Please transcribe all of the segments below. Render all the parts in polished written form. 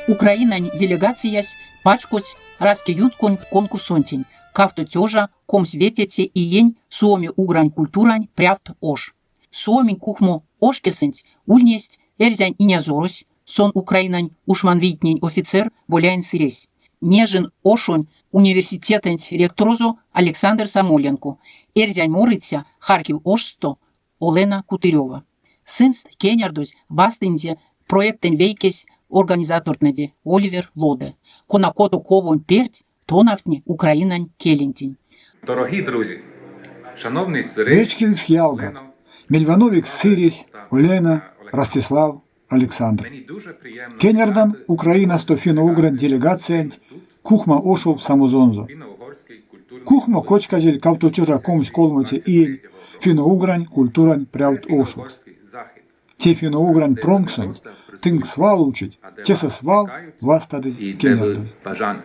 Украинань делегациясь пачкодсь раськеютконь конкурсонтень 2025 иень суоми-угрань культурань прявт ош. Суоминь Кухмо ошкесэнть ульнесть эрзянь инязорось, сон Украинань ушманвийтнень офицер Боляень Сыресь, Нежин ошонь университетэнть ректорозо Александр Самойленко, эрзянь морыця Харьков ошсто Олена Кутырева. Сынст кенярдозь вастынзе проектэнь вейкесь организатортнэде Оливер Лоде, кона кото ковонь перть тонавтни украинань келентень. Дорогі друзі, шановний Сыресь, Вечкевикс ялгат, Олено, мельвановикс Сыресь, та Олена, Олександр. Ростислав, Александр. Мені дуже приємно Кенярдан вітати Украинасто финно-угрань делегацію делегациянть тут, Кухма ошов самозонзо. фіно-угорський культурний Кухмо столиці кочказель 2023 иень 2023 року. финно-угрань культурань Це прявт ошокс. фіно-угорський захід, Те финно-угрань де ви не промксонть просто тынк присутні, свал учить, а де тесэ вас свал чекають васттадызь і де ви кенярдозь. бажані.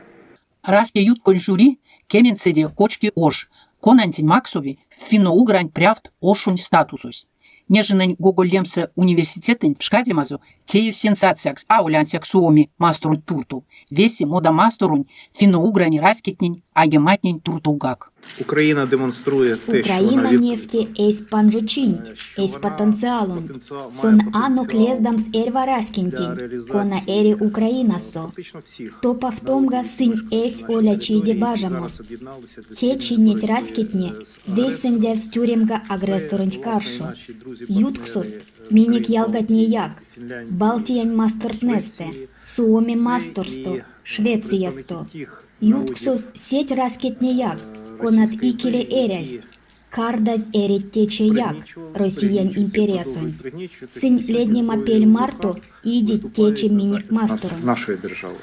Раськеютконь жюри кеменцеде кочки ош, конантень максови финно-угрань прявт ошонь статусось. Нежинэнь Гоголь лемсэ университетэнть пшкадемазо теевсь сенсациякс аволь ансяк Суоми масторонть туртов, весе модамасторонь финно-угрань раськетнень айгематнень туртовгак. Україна демонструє те, що вона Украина відкрита, невти эсь панжочинть, що эсь вона потенциалонть. потенціал, має Сон анок потенціал лездамс эрьва для раськентень, кона реалізації эри Украинасо. фактично всіх Топавтомга народів, які сынь мешкають эсь на нашій олячийде території, які бажамост. зараз об'єдналися для Те спільної чинеть боротьби раськетне, з агресором. вейсэндявсь тюремга Це, агрессоронть власне, і каршо. наші друзі-партнери Ютксост з минек країн ялгатнеяк, Балтії, Фінляндії, Балтиянь мастортнестэ, Швеції. Суоми Це і масторсто, представники Швециясто. тих народів Ютксост сеть раськетнеяк, конат Російської икеле імперії, які эрясть, кардазь эрить течеяк, пригнічували, Россиянь пригнічуються і империясонть. продовжують пригнічувати Сынь і сьогодні леднема зброєю пель в марто руках идить виступають тече на минек захист масторонть. нашої держави.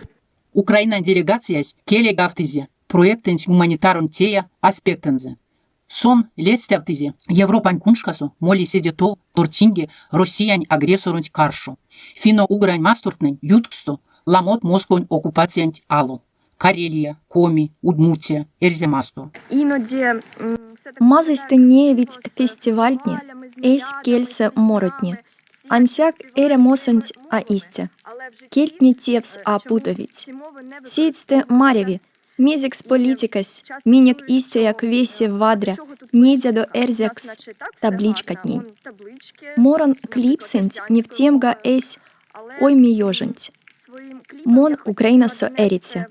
Украинань делегациясь келейгавтызе проектэнть гуманитаронь тея аспектэнзэ. Сон ледстявтызе Европань куншкасо моли седе тов тортинге Россиянь агрессоронть каршо. Финно-угрань мастортнэнь ютксто ламот Московонь оккупациянть ало. Карелия, Коми, Удмуртия, Эрзя мастор. Іноді м, все так Мазыйстэ виглядає, неявить що з фестивальтне, фестивалями, з эсь мілядами, з кельсэ моротне. піснями, всі Ансяк співали, співали эрямосонть а мовами, истя. але в житті Кельтне тевс а чомусь путовить. ці мови не Сеедьстэ використовуються. маряви, мезекс І политикась, часто минек чую, истяяк що весе вадря, до чого тут недядо політика? У нас эрзякс наче і так все гарно, табличкатнень. он таблички, Моран наприклад, клипсэнть радянською невтемга мовою, эсь але оймеёженть. своїм кліпом Мон я хотіла Украинасо донести эриця.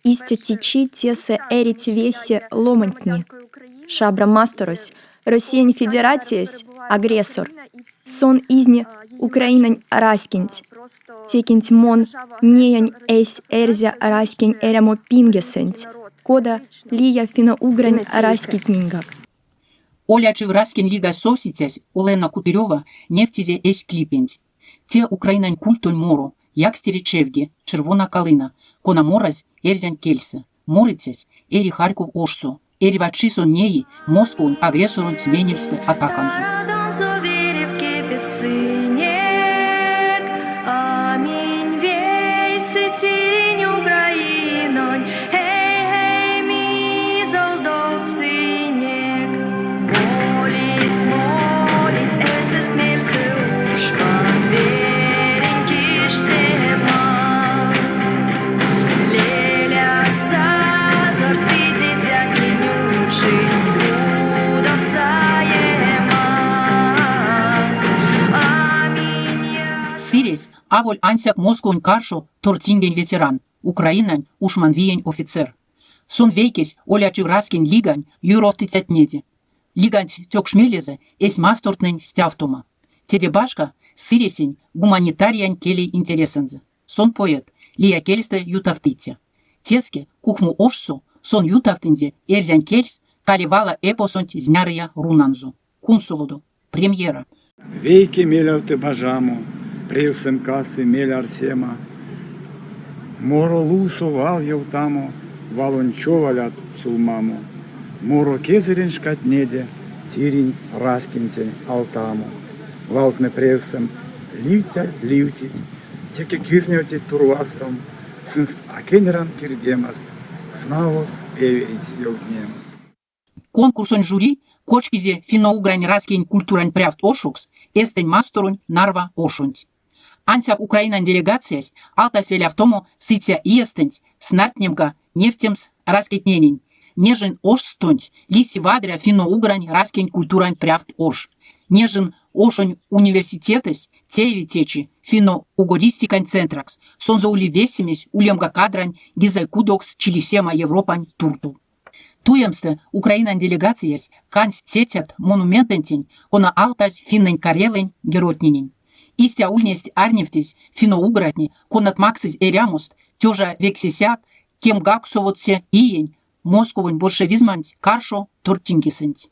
Истя перше течи тесэ світа, тому эрить що я весе є ломантне. громадянкою України, Шабра і масторось, Россиянь повномасштабно зараз Федерациясь перебуває агрессор. Україна і всі, Сон изни її Украинань мешканці, раськенть. просто Текенть мон держава-агресор неянь эсь Російська эрзя Федерація раськень знищує эрямо український пингесэнть. народ Кода фізично. лия финно-угрань І не тільки. раськетненьгак. Олячив раськень лигас совсицясь Олена Кутырева невтизе эсь клипенть. Те украинань культонь моро, Якстере чевге, Червона калина, кона моразь эрзянь кельсэ. Морыцясь эри Харьков ошсо, эрьва чи сон неи Московонь агрессоронть менельстэ атаканзо. Донцу вірив кипить синєк, Амінь вейси цірінь Українонь, Гей, гей, мій золдовцинєк. Моліть, моліть, есест мірси ушкан, Віреньки ж темас. Леля сазор, ти дитя учить, кудов саємас. Амінь. я Сыресь аволь ансяк Московонь каршо тортингень ветеран, Украинань ушманвиень офицер. Сон вейкесь олячив раськень лигань юровтыцятнеде. Лиганть тёкшмелезэ эсь мастортнэнь стявтома. Теде башка Сыресень гуманитариянь келей интересэнзэ. Сон поэт, лия кельстэ ютавтыця. Теске, Кухмо ошсо, сон ютавтынзе эрзянь кельс Калевала эпосонть знярыя рунанзо. Кунсолодо. Премьера. Вейке мелявты бажамо, превсэм касы мель арсема, Моро лувсо вал ёвтамо, валонь човалят сюлмамо, Моро кезэрень шкатнеде тиринь раськентень алтамо. Валтнэ превсэм ливтязь ливтить, теке кирнявтыть турвастом, Сынст а кенерян кирдемаст, кснавос певерить ёвтнемас. Конкурсонь жюри кочкизе финно-угрань раськень культурань прявт ошокс Эстэнь масторонь Нарва ошонть. Ансяк Украинань делегациясь алтась велявтомо сыця иестэнть снартнемга невтемс раськетненень: Нежин ошстонть лиссь вадря финно-угрань раськень культурань прявт ош. Нежин ошонь университетэсь тееви течи финно-угористикань центракс, сонзэ ули весемесь улемга кадрань гизайкудокс Чилисема Европань туртов. Туемстэ Украинань делегациясь кандсь цецят монументэнтень, кона алтазь финнэнь-карелэнь геройтненень. Истя ульнесть арневтезь финно-угратне, конат максызь эрямост 1980 иень Московонь большевизманть каршо тортингесэнть.